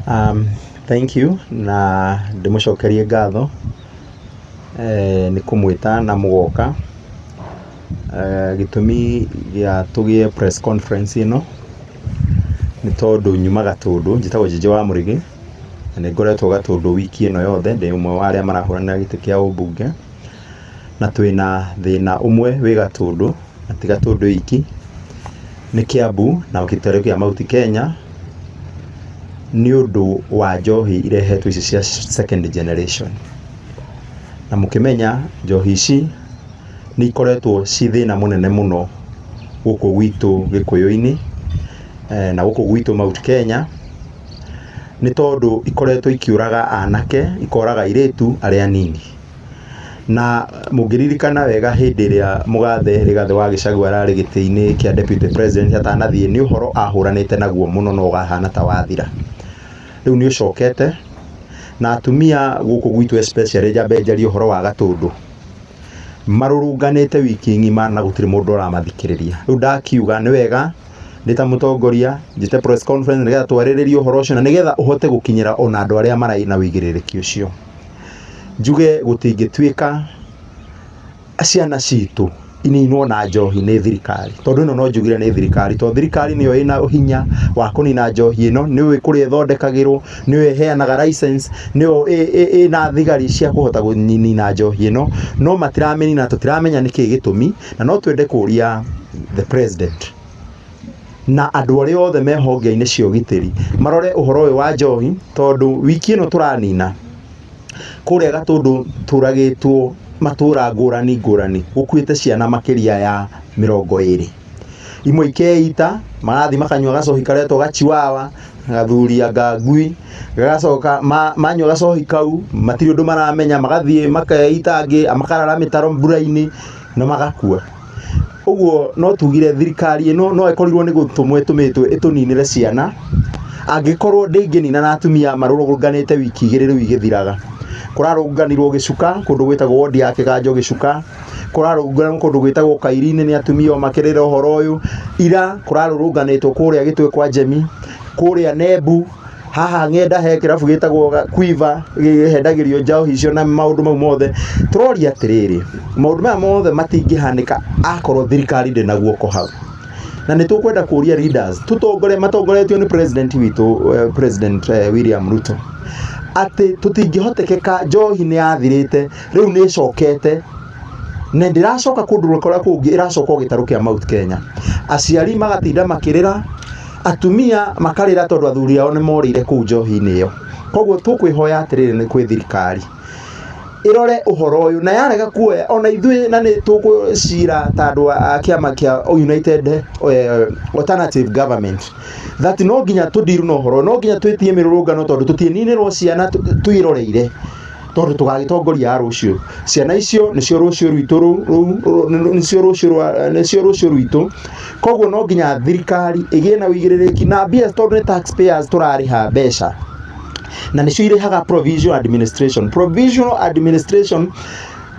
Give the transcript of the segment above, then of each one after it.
Thank you na ndĩmũcokerie ngatho nĩ kũmwĩta na mũgoka. Gĩtũmi gĩa tũgĩe press conference ĩno nĩ tondũ nyuma Gatũndũ, njĩtagwo Njĩnjĩ wa Mũrĩgĩ na nĩ ngoretwo Gatũndũ wiki ĩno yothe, ndĩ ũmwe wa arĩa marahũranĩra gĩtĩ kĩa ũmbunge, na twĩna thĩna ũmwe wĩ Gatũndũ, na ti Gatũndũ iki, nĩ Kiambu na gĩtarũ kĩa Mount Kenya, nĩ ũndũ wa njohi irehetwo ici cia second generation. Na mũkĩmenya njohi ici nĩ ikoretwo ci thĩna mũnene mũno gũkũ gwitũ Gĩkũyũ-inĩ na gũkũ gwitũ Mount Kenya, nĩ tondũ ikoretwo ikĩũraga anake, ikoraga airĩtu arĩa anini. Na mũngĩririkana wega hĩndĩ ĩrĩa mũgathe Rigathĩ wa Gachagua ararĩ gĩtĩ-inĩ kĩa deputy president atanathiĩ, nĩ ũhoro ahũranĩte naguo mũno no ũkahana ta wathira. Rĩu nĩ ũcokete na atumia gũkũ gwitũ especially, njambe njarie ũhoro wa Gatũndũ, marũrũnganĩte wiki ng'ima na gũtirĩ mũndũ ũramathikĩrĩria. Rĩu ndakiuga nĩ wega ndĩ ta mũtongoria njĩte press conference nĩgetha twarĩrĩrie ũhoro ũcio na nĩgetha ũhote gũkinyĩra ona andũ arĩa marĩ na wĩigĩrĩrĩki ũcio. Njuge gũtingĩtuĩka ciana citũ ininwo na njohi nĩ thirikari, tondũ ĩno no njugire nĩ thirikari, tondũ thirikari nĩyo ĩna hinya wa kũnina njohi ĩno, nĩyo kũrĩa ĩthondekagĩrwo, nĩyo ĩheanaga license, nĩyo ĩna thigari cia kũhota kũnina njohi ĩno, no matiramĩnina, tũtiramenya nĩkĩ gĩtũmi, na no twende kũria the president na andũ arĩa othe me honge-inĩ cia ũgitĩri marore ũhoro ũyũ wa njohi, tondũ wiki ĩno tũranina kũrĩa Gatũndũ tũragĩtwo matũra ngũrani ngũrani, gũkuĩte ciana makĩria ya 20, imwe ikeita marathiĩ makanyua gacohi karetwo gachiwawa, gathuri anga ngui, gagacoka manyua gacohi kau matirĩ ũndũ maramenya, magathiĩ makeita angĩ makarara mĩtaro mbura-inĩ na magakua. Ũguo no tugire thirikari ĩno no ĩkorirwo nĩ gũtũmwo ĩtũmĩtwo ĩtũninĩre ciana, angĩkorwo ndĩngĩnina na atumia marũrũnganĩte wiki 2 rĩu igĩthiraga. Kũrarũnganirwo Gĩcuka, kũndũ gwĩtagwo wodi ya Kĩganjo Gĩcuka, kũrarũnganwo kũndũ gwĩtagwo Kairi-inĩ nĩ atumia o makĩrĩra ũhoro ũyũ, ira kũrarũrũnganĩtwo kũrĩa Gĩtwe kwa Njemi, kũrĩa Nembu, haha ng'enda he kĩrabu gĩtagwo Quiver kĩendagĩrio njohi icio na maũndũ mau mothe. Tũroria atĩrĩrĩ, maũndũ maya mothe matingĩhanĩka akorwo thirikari ndĩ na guoko hau. Na nĩ tũkwenda kũria leaders tũtongore, matongoretio nĩ president witũ, President William Ruto, atĩ tũtingĩhotekeka, njohi nĩ yathirĩte, rĩu nĩ ĩcokete na ndĩracoka kũndũ kũrĩa kũngĩ, ĩracoka o gĩtarũ kĩa Mount Kenya. Aciari magatinda makĩrĩra, atumia makarĩra tondũ athuri ao nĩ morĩire kũu njohi-inĩ ĩyo. Koguo tũkwĩhoya atĩrĩrĩ nĩ kwĩ thirikari ĩrore ũhoro ũyũ, na yarega kuoya ona ithuĩ na nĩ tũgũcira ta andũ a kĩama kĩa United Alternative Government that no nginya tũndiru na ũhoro, no nginya twĩtie mĩrũrũngano tondũ tũtiĩninĩrwo ciana twĩroreire, tondũ tũgagĩtongoria a rũciũ. Ciana icio nĩcio rũciũ rwitũ, rũu nĩcio rũciũ rwa, nĩcio rũciũ rwitũ. Koguo no nginya thirikari ĩgĩe na ũigĩrĩrĩki na mbia, tondũ nĩ taxpayers tũrarĩha mbeca na nĩcio irĩhaga provisional administration. Provisional administration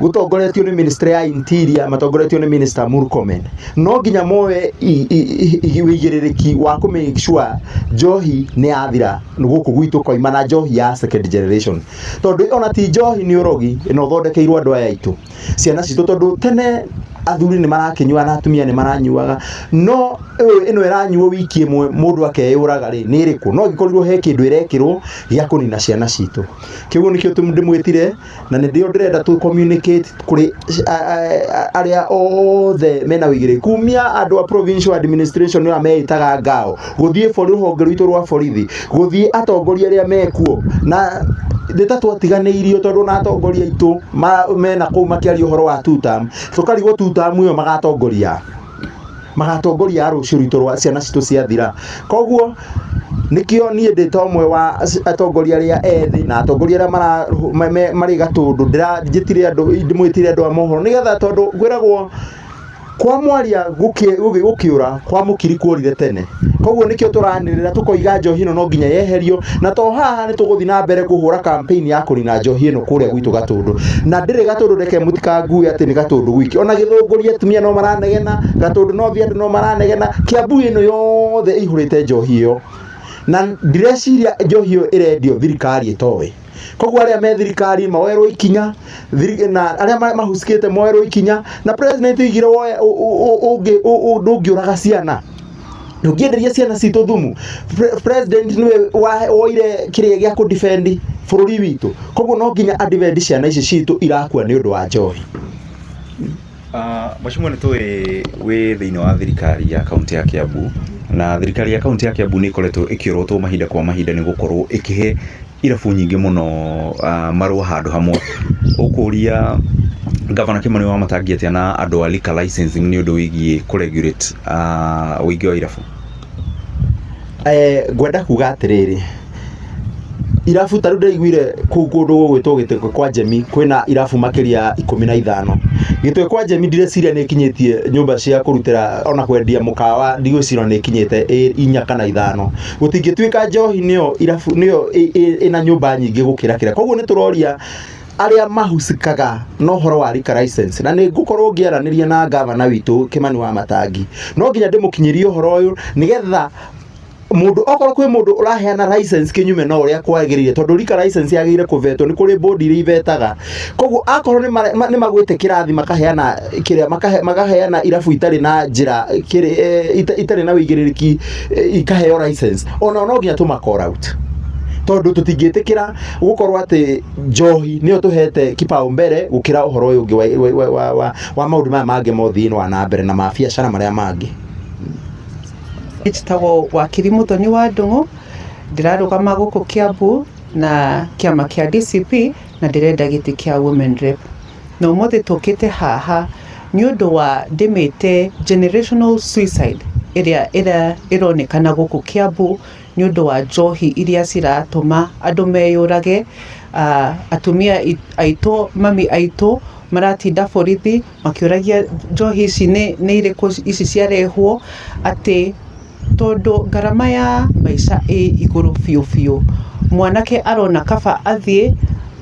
gũtongoretio nĩ ministry ya interior, matongoretio nĩ Minister Murkomen, no nginya moe ũigĩrĩrĩki wa kũ make sure njohi nĩ yathira gũkũ gwitũ koima na njohi ya second generation, tondũ ona ti njohi, nĩ ũrogi na ũthondekeirwo andũ aya aitũ, ciana citũ, tondũ tene athuri nĩ marakĩnyua na atumia nĩ maranyuaga, no ĩno ĩranyuo wiki ĩmwe mũndũ akeyũraga rĩ, nĩ ĩrĩkũ? No ĩgĩkorirwo he kĩndũ ĩrekĩrwo gĩa kũnina ciana citũ. Kĩguo nĩkĩo ndĩmwĩtire na nĩndĩo ndĩrenda tũ communicate kũrĩ arĩa othe mena ũigĩrĩrĩki, kumia andũ a provincial administration nĩo meĩtaga ngao, gũthiĩ borithi, rũhonge rwitũ rwa borithi, gũthiĩ atongoria arĩa mekuo, na nĩ ta twatiganĩirio, tondũ na atongoria aitũ mena kũu makĩaria ũhoro wa two term, tũkarigwo two term ĩyo magatongoria a rũciũ rwitũ rwa ciana citũ ciathira. Koguo nĩkĩo niĩ ndĩ ta ũmwe wa atongoria arĩa ethĩ na atongoria arĩa marĩ Gatũndũ, njĩtire andũ, ndĩmwĩtire andũ a mohoro nĩgetha, tondũ kwĩragwo kwa mwaria gũkĩũra kwa mũkiri kuorire tene. Koguo nĩkĩo tũranĩrĩra tũkoiga njohi ĩno no nginya yeherio, na to haha nĩ tũgũthiĩ na mbere kũhũra campaign ya kũnina njohi ĩno kũrĩa gwitũ Gatũndũ. Na ndĩrĩ Gatũndũ, reke mũtikangue atĩ nĩ Gatũndũ gwiki, ona Gĩthũngũri atumia no maranegena, Gatũndũ no andũ no maranegena, Kiambu ĩno yothe ĩihũrĩte njohi ĩyo. Na ndireciria njohi ĩyo ĩrendio thirikari ĩtoĩ. Koguo arĩa me thirikari moerwo ikinya, na arĩa mahusikĩte moerwo ikinya. Na president oigire woe ndũngĩũraga ciana, ndũngĩenderia ciana citũ thumu. President nĩwe woire kĩrĩa gĩa kũ defend bũrũri witũ, koguo no nginya adefend ciana ici citũ irakua nĩ ũndũ wa njohi. Mheshimiwa, nĩ tũĩ wĩ thĩinĩ wa thirikari ya kaunti ya Kiambu, na thirikari ya kaunti ya Kiambu nĩ ĩkoretwo ĩkĩorotwo mahinda kwa mahinda nĩ gũkorwo ĩkĩhe irabu nyingĩ mũno marũa handũ hamwe. Ũkũria Gavana Kimani Wamatangi atĩa na andũ a liquor licensing nĩ ũndũ wĩgiĩ kũregulate ũingĩ wa irabu? Ngwenda kuga atĩrĩrĩ, irabu ta rĩu ndĩraiguire kũu kũndũ gũgwĩtwo Gĩtĩkwe kwa Njemi kwĩna irabu makĩria 15. Gĩtwe kwa Njemi ndireciria nĩ ĩkinyĩtie nyũmba cia kũrutĩra ona kwendia mũkawa, ndigwĩciria nĩ ĩkinyĩte inya kana ithano. Gũtingĩtuĩka njohi nĩyo irabu nĩyo ĩna nyũmba nyingĩ gũkĩra kĩrĩa. Koguo nĩ tũroria arĩa mahusikaga na ũhoro wa liquor license, na nĩ ngũkorwo ngĩaranĩria na gavana witũ Kimani Wamatangi, no nginya ndĩmũkinyĩrie ũhoro ũyũ nĩgetha mũndũ okorwo kwĩ mũndũ ũraheana license kĩnyume na ũrĩa kwagĩrĩire, tondũ liquor license yagĩrĩire kũvetwo, nĩ kũrĩ board iria ivetaga. Koguo akorwo nĩ magwĩte kĩrathi makaheana kĩrĩa makaheana irabu itarĩ na njĩra itarĩ na wĩigĩrĩrĩki, ikaheo license, ona no nginya tũma call out, tondũ tũtingĩtĩkĩra gũkorwo atĩ njohi nĩyo tũhete kipaumbele gũkĩra ũhoro ũyũ ũngĩ wa maũndũ maya mangĩ mothiĩ wa na mbere na mabiacara marĩa mangĩ. Njĩtagwo Wakiri Muthoni wa Ndung'u, ndĩrarũgama gũkũ Kiambu na kĩama kĩa DCP na ndĩrenda gĩtĩ kĩa women rep. Na ũmũthĩ tũkĩte haha nĩ ũndũ wa ndĩmĩte generational suicide ĩrĩa ĩronekana gũkũ Kiambu nĩ ũndũ wa njohi iria ciratũma andũ meyũrage. Atumia aitũ, mami aitũ maratinda borithi makĩũragia njohi ici nĩ irĩkũ ici ciarehwo, atĩ tondũ ngarama ya maica ĩ igũrũ biũ biũ. Mwanake arona kaba athiĩ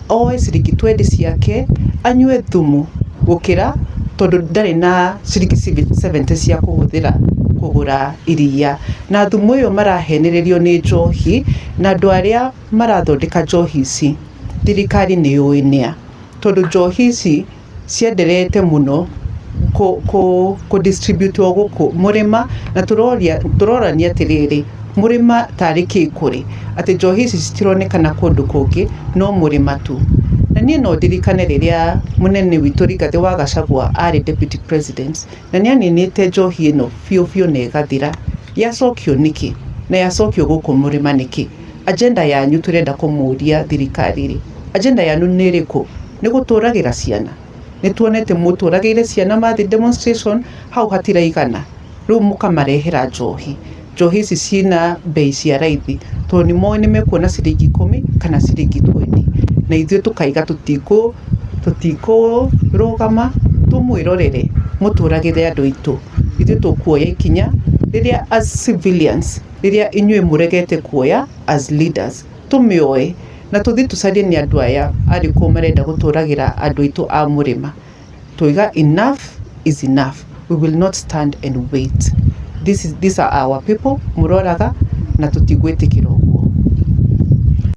oe ciringi 20 ciake anyue thumu gũkĩra, tondũ ndarĩ na ciringi 70 cia kũhũthĩra kũgũra iria. Na thumu ũyũ marahenererio nĩ njohi, na andũ arĩa marathondeka njohi ici thirikari nĩ yũĩ nĩa, tondũ njohi ici cienderete mũno kũ distribute gũkũ mũrĩma. Na tũrorania atĩrĩrĩ, mũrĩma tarĩ kĩ kũrĩ atĩ njohi ici citironekana kũndũ kũngĩ no mũrĩma tu. Na niĩ no ndirikane rĩrĩa mũnene witũ Rigathĩ wa Gachagua arĩ deputy president, na nĩ aninĩte njohi ĩno biũ biũ na ĩgathira. Yacokio nĩkĩ? Na yacokio gũkũ mũrĩma nĩkĩ? Agenda yanyu, tũrenda kũmũria thirikari rĩ, agenda yanyu nĩ ĩrĩkũ? Nĩ gũtũragĩra ciana? Nĩ tuonete mũtũragĩire ciana mathi demonstration, hau hatiraigana, rĩu mũkamarehera njohi. Njohi ici ciĩna bei cia raithi tondũ nĩ moĩ nĩ mekuona ciringi 10 kana ciringi 20. Na ithuĩ tũkaiga tũtikũrũgama tũmwĩrorere mũtũragĩre andũ aitũ. Ithuĩ tũkuoya ikinya rĩrĩa as civilians, rĩrĩa inyuĩ mũregete kuoya as leaders, tũmĩoe na tũthiĩ tũcarie nĩ andũ aya arĩkũ marenda gũtũragĩra andũ aitũ a mũrĩma. Tuiga enough is enough. We will not stand and wait. These are our people mũroraga, na tũtigwĩtĩkĩra ũguo.